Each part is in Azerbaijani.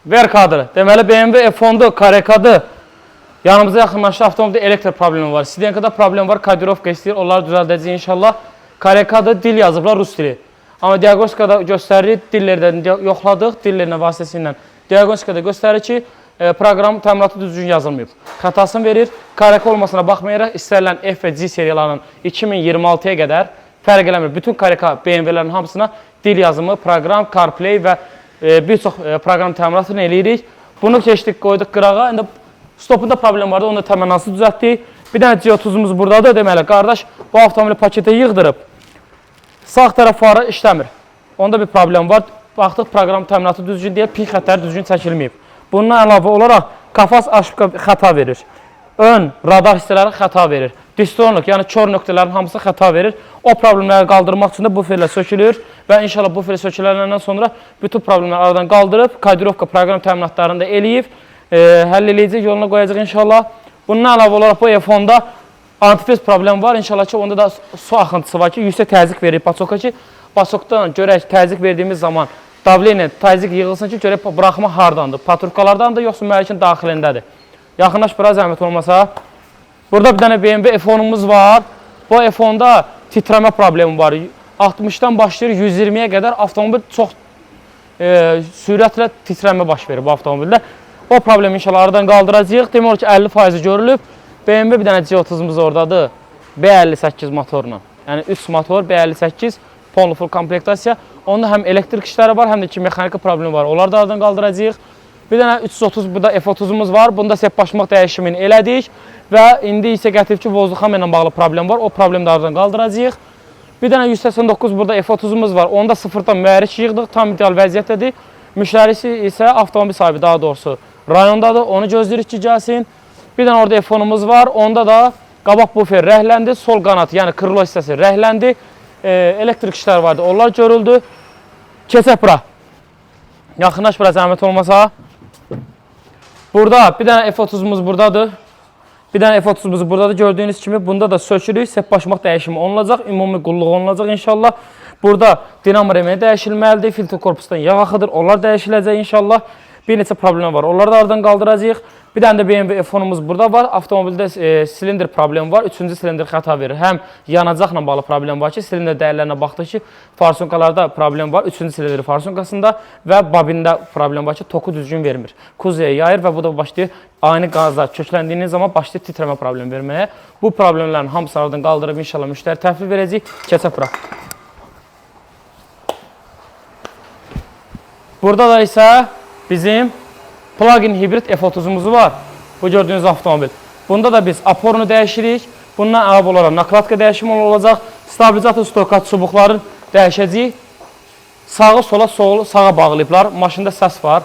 Ver kadrı. Deməli BMW F10-dur, KRK-dır. Yanımıza yaxınlaşdı, avtomobildə elektrik problemi var. Sidenkada problem var, kodirovka istəyir. Onları düzəldəcəyik inşallah. KRK-da dil yazıblar, rus dili. Amma diaqnostikada göstərir, dillərdən yoxladıq, dillərinə vasitəsilə. Diaqnostikada göstərir ki, proqram təminatı düzgün yazılmayıb. Xətasını verir. KRK olmasına baxmayaraq, istənilən F və G seriyalarının 2026-ya qədər fərq eləmir. Bütün KRK BMW-lərin hamısına dil yazımı, proqram, CarPlay və bir çox proqram təminatını eləyirik. Bunu keçdik, qoyduq qırağa. İndi stopunda problem vardı, onu da təmənnası düzəltdik. Bir dənə G30-umuz buradadır. Deməli, qardaş bu avtomobili paketə yığdırıb. Sağ tərəf farı işləmir. Onda bir problem var. Baxdıq, proqram təminatı düzgün deyil, pin xəttləri düzgün çəkilməyib. Bundan əlavə olaraq kafas aşıqa xəta verir. Ön radar hissələri xəta verir. Distronik, yəni kör nöqtələrin hamısı xəta verir. O problemləri qaldırmaq üçün də buferlər sökülür və inşallah bufer söküləndən sonra bütün problemləri aradan qaldırıb, kodirovka proqram təminatlarını da eləyib, həll eləyəcək, yoluna qoyacaq inşallah. Bundan əlavə olaraq bu F10-da antifriz problemi var. İnşallah ki, onda da su axıntısı var ki, yüksək təzyiq verir baçoka ki, baçokdan görək təzyiq verdiyimiz zaman davleniya təzyiq yığılsın ki, görək buraxma hardandır? Patrulkalardandır, yoxsa mühərrikin daxilindədir? Yaxınlaş bura zəhmət olmasa. Burada bir dənə BMW F10-umuz var. Bu F10-da titrəmə problemi var. 60-dan başlayır 120-yə qədər avtomobil çox sürətlə titrəmə baş verir bu avtomobildə. O problemi inşallah aradan qaldıracağıq. Demək olar ki, 50% görülüb. BMW bir dənə G30-umuz oradadır. B58 motorla. Yəni 3 motor B58 polnu full komplektasiya. Onda həm elektrik işləri var, həm də ki mexaniki problemi var. Onları da aradan qaldıracağıq. Bir dənə 330 burada F30-umuz var. Bunda sep başmaq dəyişimini elədik və indi isə gətirib ki, vozduxama ilə bağlı problem var. O problemi də aradan qaldıracağıq. Bir dənə 189 burada F30-umuz var. Onda sıfırdan mühərrik yığdıq. Tam ideal vəziyyətdədir. Müştərisi isə avtomobil sahibi daha doğrusu rayondadır. Onu gözləyirik ki, gəlsin. Bir dənə orada F10-umuz var. Onda da qabaq bufer rəhləndi. Sol qanat, yəni krilo hissəsi rəhləndi. Elektrik işlər vardı. Onlar görüldü. Keçək bura. Yaxınlaş bura zəhmət olmasa. Burada bir dənə F30-umuz buradadır. Bir dənə F30-umuz buradadır. Gördüyünüz kimi bunda da sökülük, sep başmaq dəyişimi olunacaq, ümumi qulluq olunacaq inşallah. Burada dinamo remeni dəyişilməlidir, filtr korpusdan yağ axıdır, onlar dəyişiləcək inşallah. Bir neçə problem var, onları da aradan qaldıracağıq. Bir dənə də BMW F10-umuz burada var. Avtomobildə silindr problemi var. Üçüncü silindr xəta verir. Həm yanacaqla bağlı problem var ki, silindr dəyərlərinə baxdıq ki, farsunkalarda problem var. Üçüncü silindr farsunkasında və babində problem var ki, toku düzgün vermir. Kuzuya yayır və bu da başlayır ani qazda kökləndiyiniz zaman başlayır titrəmə problemi verməyə. Bu problemlərin hamısını aradan qaldırıb inşallah müştəri təhvil verəcəyik. Keçək bura. Burada da isə bizim plug-in hibrid F30-umuz var. Bu gördüyünüz avtomobil. Bunda da biz aporunu dəyişirik. Bundan əlavə olaraq nakladka dəyişimi olacaq. Stabilizator stoka çubuqların dəyişəcəyik. Sağı sola, solu sağa bağlayıblar. Maşında səs var.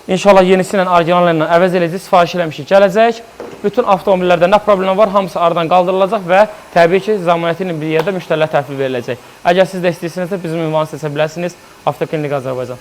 İnşallah yenisi ilə, orijinalı ilə əvəz eləyəcək, sifariş eləmişik, gələcək. Bütün avtomobillərdə nə problem var, hamısı aradan qaldırılacaq və təbii ki, zəmanəti ilə bir yerdə müştərilər təhvil veriləcək. Əgər siz də istəyirsinizsə, bizim ünvanı seçə bilərsiniz. Avtoklinik Azərbaycan.